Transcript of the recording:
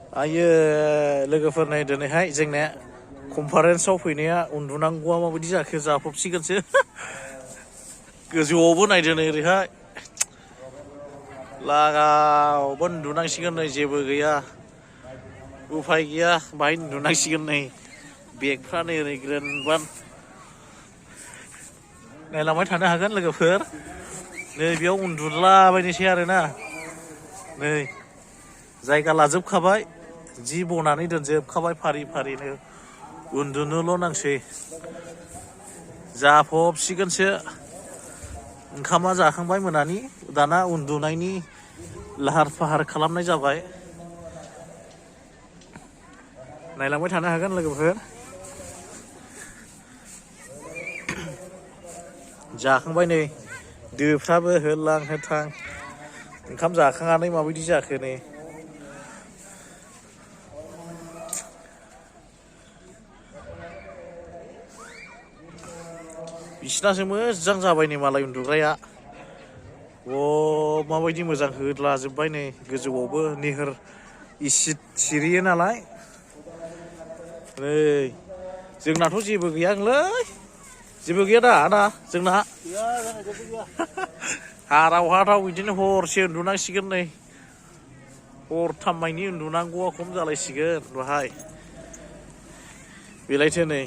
आयो लोगोफोर नै दिनैहाय जोंना कनफारेन्सआव फैनाया उन्दुनांगौआ माबायदि जाखो जाफबसिगोनसो गोजौआवबो नायदो नै ओरैहाय लागावबो उन्दुनांसिगोन नै जेबो गैया उफाय गैया बाहाय उन्दुनांसिगोन नै बेगफ्रा नै ओरै ग्रोनबान नायलांबाय थानो हागोन लोगोफोर नै बेयाव उन्दुलाबायनोसै आरोना नै जायगा लाजोबखाबाय जि बनानै दोनजोबखाबाय फारि फारिनो उन्दुनोल' नांसै जाफबसिगोनसो ओंखामा जाखांबाय मोनानि दाना उन्दुनायनि लाहार फाहार खालामनाय जाबाय नायलांबाय थानो हागोन लोगोफोर जाखांबाय नै दोफ्राबो होलां होथां ओंखाम जाखांनानै माबायदि जाखो नै बिसिनासो मोजां जाबाय नै मालाय उन्दुग्राया माबायदि मोजां होदलाजोब्बाय नै गोजौआवबो निहोर इसिद सिरियो नालाय नै जोंनाथ' जेबो गैयालै जेबो गैया दा आदा जोंना हाराव हाथाव बिदिनो हरसे उन्दुनांसिगोन नै हरथाम मानि उन्दुनांगौआ खम जालायसिगोन बाहाय बेलायथो नै